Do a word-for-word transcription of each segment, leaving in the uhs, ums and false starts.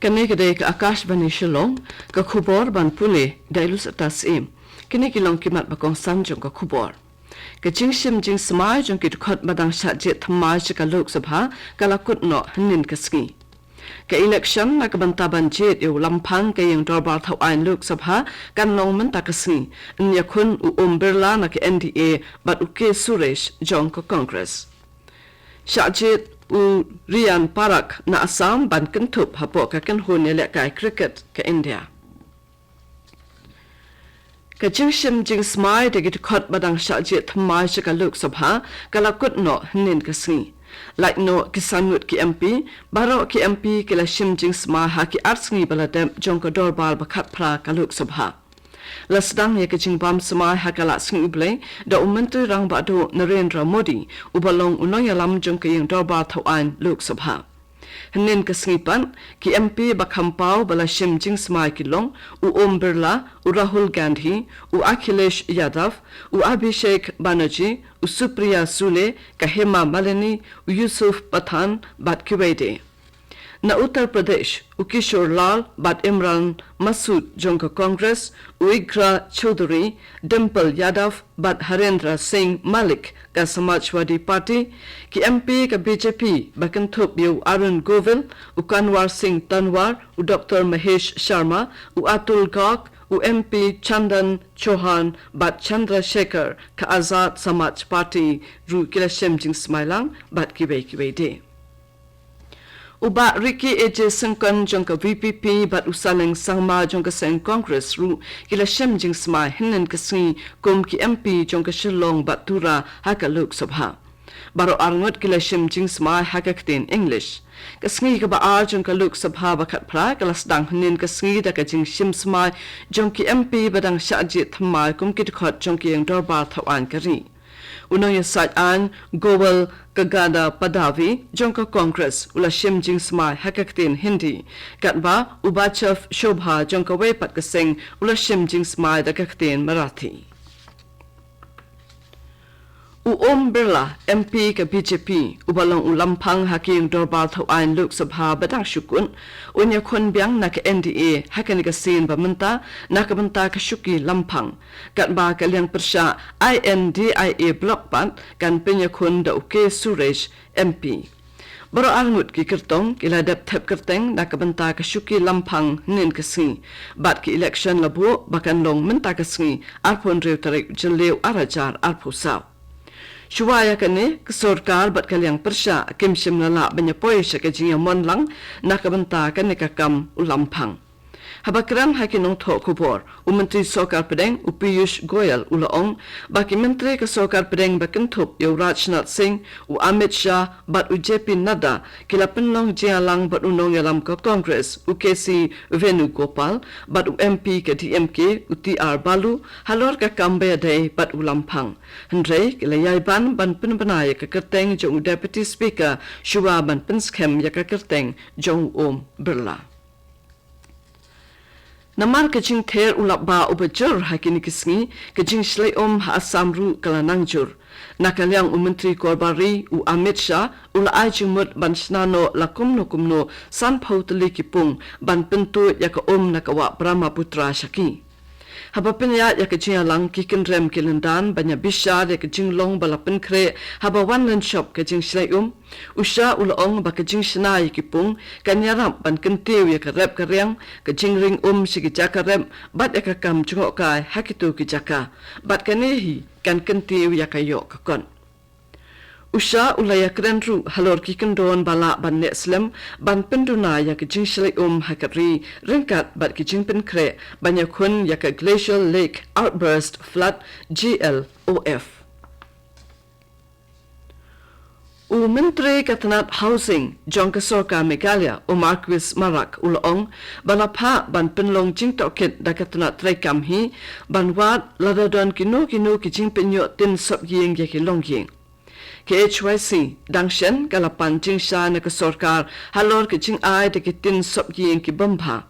Kane ka dei ka Akashvani Shillong, ka khubor ban pule da i Lusata Syiem. Kine ki long ki mat ba kongsan jong ka khubor. Ka jingshim jingsmai jong ki dkhot ba dang shah jied thymmai sha ka Lok Sabha ka la kut noh hynnin ka sngi. Ka election na ka bynta ban jied ïa u lamphang ka ïing dorbar thaw aiñ Lok Sabha kan long mynta ka sngi, yn ïakhun u Om Birla na ka N D A bad u K Suresh jong ka Congress. Shah jied u Riyan Parakh na Assam ban kynthup hapoh ka kynhun ïalehkai cricket ka India. Ka jingshim jingsmai da ki dkhot ba dang shah jied thymmai sha ka Lok Sabha ka la kut noh hynnin ka sngi. Lait noh ki san ngut ki M P, baroh ki M P ki la shim jingsmai ha ki ar sngi ba la dep jong ka dorbar ba khatphra ka Lok Sabha. La sdang ïa ka jingbam smai ha ka lad sngi U Blei da u Myntri Rangbah Duh Narendra Modi, uba long u nongïalam jong ka ïing dorbar thaw aiñ Lok Sabha. Hynnin ka sngi pat, ki M P ba kham paw ba la shim jingsmai ki long u Om Birla, u Rahul Gandhi, u Akhilesh Yadav, u Abhishek Banerjee, u Supriya Sule, ka Hema Malini, u Yusuf Pathan bad kiwei de. Na Uttar Pradesh, u Kishore Lal bad Imran Masood jong ka Congress, u Iqra Choudhury, Dimple Yadav bad Harendra Singh Malik ka Samajwadi Party, ki M P ka B J P ba kynthup ïa u Arun Govil, u Kanwar Singh Tanwar, u Doctor Mahesh Sharma, u Atul Garg, u M P Chandan Chauhan bad Chandra Shekhar ka Azad Samaj Party ruh ki la shim jingsmai lang bad kiwei kiwei de. U Bah Ricky A J Syngkon jong ka V P P bad u Saleng Sangma jong ka seng Congress ruh ki la shim jingsmai hynnin ka sngi kum ki M P jong ka Shillong bad Tura ha ka Lok Sabha. Baroh arngut ki la shim jingsmai ha ka ktien English. Ka sngi kaba ar jong ka Lok Sabha ba khatphra ka la sdang hynnin ka sngi da ka jingshim smai jong ki M P ba dang shah jied thymmai kum ki dkhot jong ka ïing dorbar thaw aiñ ka ri. U nongïasaid aiñ Goval Gangada Padhavi jong ka Congress u la shim jingsmai ha ka ktien Hindi, katba u Bachav Shobha jong kawei pat ka seng u la shim jingsmai da ka ktien Marathi. U Om Birla, M P ka B J P, uba long u lamphang ha ka ïing dorbar thaw aiñ Lok Sabha ba dang shu kut, un ïakhun biang na ka N D A ha kane ka sien ba mynta na ka bynta ka shuki lamphang. Katba ka liang pyrshah I N D I A bloc pat kan pynïakhun da u K Suresh, M P. Baroh arngut ki kyrtong ki la dep thep kyrteng na ka bynta ka shuki lamphang hynnin ka sngi. Bad ka election la buh ba kan long mynta ka sngi, arphew hynriew tarik Jylliew ar hajar arphew saw. Shuwa ïa kane, ka sorkar bad ka liang pyrshah kim shym la lah ban ïa poi sha ka jingïamon lang na ka bynta kane ka kam u lamphang. Haba kren ha ki nongthoh khubor, u Myntri Sorkar Pdeng, u Piyush Goyal, u la ong ba ki myntri ka Sorkar Pdeng ba kynthup ïa u Rajnath Singh, u Amit Shah bad u J P Nadda ki la pynlong jingïalang bad u nongïalam ka Congress, u K C Venugopal, bad u M P ka D M K, u T R Balu, halor ka kam ba ïadei bad u lamphang. Hynrei ki la ïai ban ban pynbna ïa ka kyrteng jong u Deputy Speaker shuwa ban pynskhem ïa ka kyrteng jong u Om Birla. Namar ka jingther u lapbah uba jur ha kine ki sngi, ka jingshlei um ha Assam ruh ka la nang jur. Na ka liang u Myntri Korbar Ri, u Amit Shah, u la ai jingmut ban shna noh la kumno kumno sanphew tylli ki pung ban pyntuid ïa ka um na ka wah Brahmaputra sha ki. Haba pynïaid ïa ka jingïalang, ki kynrem ki lyndan ban ïa bishar ïa ka jinglong ba la pynkhreh haba wan lynshop ka jingshlei um, u Shah u la ong ba ka jingshna ïa ki pung kan ïarap ban kyntiew ïa ka rep ka riang, ka jingring um sha ki jaka rep bad ïa ka kam jngohkai ha kito ki jaka. Bad kane hi kan kyntiew ïa ka ïoh ka kot. U Shah u la ïakren ruh halor ki kyndon ba lah ban neh slem ban pynduna ïa ka jingshlei um ha ka ri ryngkat bad ki jingpynkhreh ban ïakhun ïa ka Glacial Lake Outburst Flood, G L O F. U Myntri ka tnat Housing jong ka Sorkar Meghalaya, u Marcuise Marak, u la ong ba la phah ban pynlong jingtohkit da ka tnat treikam hi ban wad lada don kino kino ki jingpynïoh tin sop ïing ïa ki longïing. Ka H Y C dang shen ka la pan jingshai na ka sorkar halor ka jingai da ki tin sop ïing ki bym bha.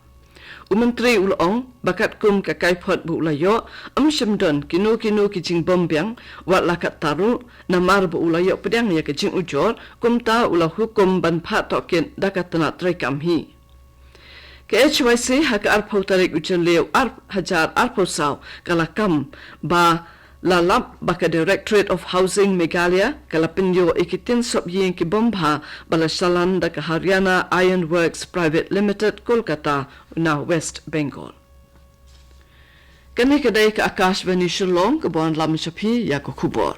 U Myntri u la ong ba katkum ka kaiphod ba u la ïoh, ym shym don kino kino ki jingbym biang, wat la katta ruh, namar ba u la ïoh pdiang ïa ka jingujor, kumta u la hukum ban phah tohkit da ka tnat treikam hi. Ka H Y C ha ka arphew tarik u Jylliew ar hajar arphew saw ka la kam ba la lap ba ka Directorate of Housing Meghalaya ka la pynïoh ïa ki tin sop ïing ki bym bha ba la shalan da ka Haryana Iron Works Private Limited, Kolkata, na West Bengal. Kane ka dei ka Akashvani Shillong, ka ban lam sha phi ïa ka khubor.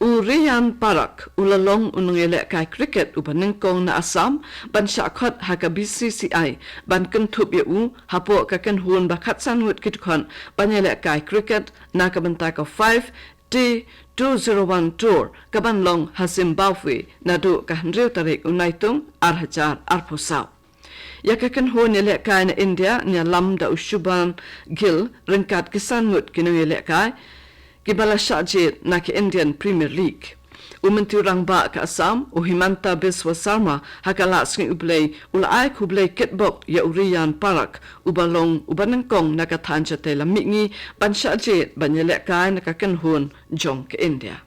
U Riyan Parak u la long u nongïalehkai cricket uba nyngkong na Assam ban shah khot ha ka B C C I ban kynthup ïa u hapoh ka kynhun ba khatsan ngut ki dkhot ban ïalehkai cricket na ka bynta ka five T two zero one Tour ka ban long ha Zimbabwe naduh ka hynriew tarik u Naitung ar hajar arphew saw. Ïa ka kynhun ïalehkai na India ïalam da u Shubman Gill ryngkat ki san ngut ki nongïalehkai kiba la shah jied na ka Indian Premier League. U Myntri Rangbah ka Assam, u Himanta Biswa Sarma, ha ka lad sngi U Blei u la ai khublei kitbok ïa u Riyan Parak uba long uba nyngkong na ka thaiñ shatei lam mihngi ban shah jied ban ïalehkai na ka kynhun jong ka India.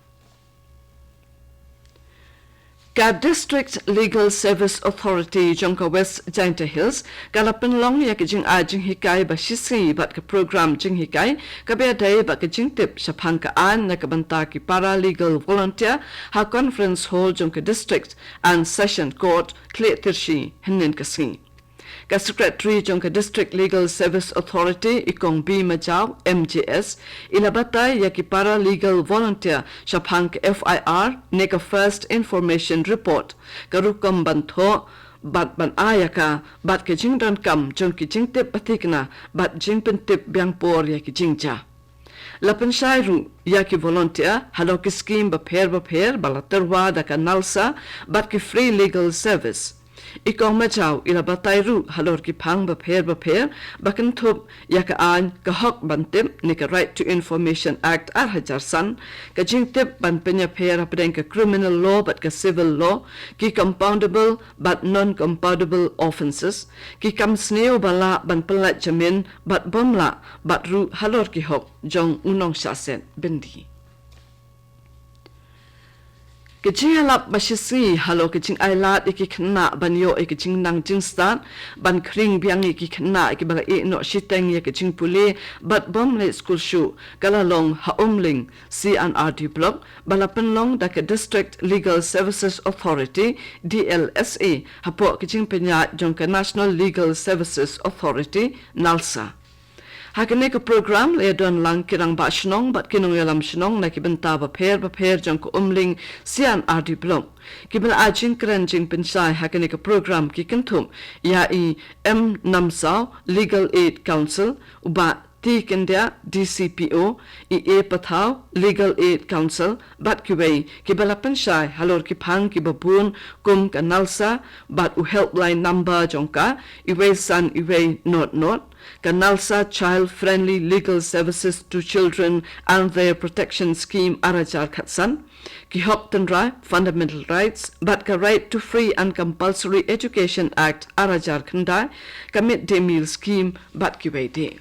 Ka District Legal Service Authority jong ka West Jaintia Hills ka la pynlong ïa ka jingai jinghikai ba shisngi bad ka program jinghikai kaba ïadei bad ka jingtip shaphang ka aiñ na ka bynta ki para legal volunteer ha Conference Hall jong ka District and Session Court, Khliehtyrshi, hynnin ka sngi. Ka Secretary jong ka District Legal Service Authority, i Kong B Majaw, M J S, i la batai ïa ki para legal volunteer shaphang ka F I R ne ka First Information Report, ka rukom ban thoh bad ban ai ïa ka, bad ka jingdonkam jong ki jingtip ba thikna bad jingpyntip biang por ïa ki jingjia. La pynshai ruh ïa ki volunteer halor ki skim bapher bapher ba la tyrwa da ka NALSA bad ki free legal service. I Kong Majaw i la batai ruh halor ki phang bapher bapher ba kynthup ïa ka aiñ ka hok ban tip ne ka Right to Information Act ar hajar san, ka jingtip ban pynïapher hapdeng ka criminal law bad ka civil law, ki compoundable bad non-compoundable offences, ki kam sniew ba lah ban pyllait jamin bad bym lah, bad ruh halor ki hok jong u nongshah set byndi. Ka jingïalap ba shisngi halor ka jingailad ïa ki khynnah ban ïoh ïa ka jingnang jingstad, ban khring biang ïa ki khynnah kiba la ïeh noh shiteng ïa ka jingpule bad bym leit skul shuh ka la long ha Umling C and R D Block ba la pynlong da ka District Legal Services Authority, D L S A, hapoh ka jingpynïaid jong ka National Legal Services Authority, NALSA. Ha kane ka program la ïadon lang ki rangbah shnong bad ki nongïalam shnong na ki bynta bapher bapher jong ka Umling C and R D Block, kiba la ai jingkren jingpynshai ha kane ka program ki kynthup ïa i M Namsaw, Legal Aid Counsel, u Bah T Kyndiah, D C P O, i A Pathaw, Legal Aid Counsel, bad kiwei kiba la pynshai halor ki phang kiba bun kum ka NALSA bad u helpline number jong ka, iwei san iwei not not, ka NALSA Child Friendly Legal Services to Children and Their Protection Scheme ar hajar khatsan, ki hok tynrai, fundamental rights, bad ka Right to Free and Compulsory Education Act ar hajar khyndai, ka Mid Day Meal Scheme bad kiwei de.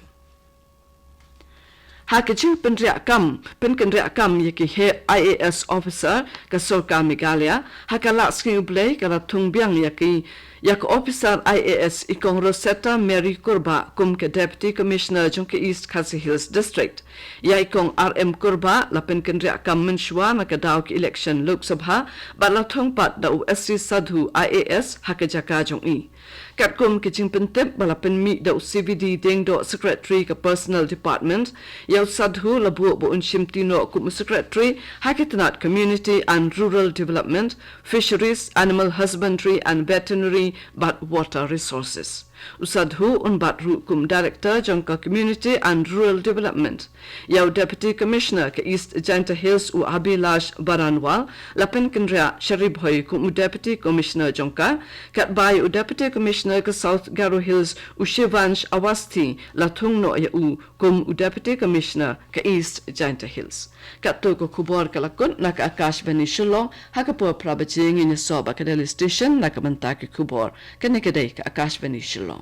Ha ka jingpynriah kam, pynkynriah kam ïa ki heh I A S officer ka Sorkar Meghalaya, ha ka lad sngi U Blei ka la thung biang ïa ki, ïa ka officer I A S i Kong Rosetta Mary Kurbah kum ka Deputy Commissioner jong ka East Khasi Hills District. Ïa i Kong R M Kurbah la pynkynriah kam mynshuwa na ka daw ka election Lok Sabha, bad la thung pat da u S C Sadhu I A S ha ka jaka jong i. Katkum ka jingpyntip ba la pynmih da u C V D Diengdoh, Secretary ka Personnel Department, ïa u Sadhu la buh ba un shimti noh kum u Secretary ha ki tnat Community and Rural Development, Fisheries, Animal Husbandry and Veterinary bad Water Resources. U Sadhu un bat ruh kum Director jong ka Community and Rural Development. Ïa u Deputy Commissioner ka East Jaintia Hills, u Abhilash Baranwal, la pynkynriah sha Ri Bhoi kum u Deputy Commissioner jong ka, katba ïa u Deputy Commissioner ka South Garo Hills, u Shivansh Awasthi, la thung noh ïa u kum u Deputy Commissioner ka East Jaintia Hills. Katto ka khubor ka la kut na ka Akashvani Shillong, ha ka por phra baje ngin ïasoh bad ka Delhi Station na ka bynta ki khubor. Kane ka dei ka Akashvani Shillong.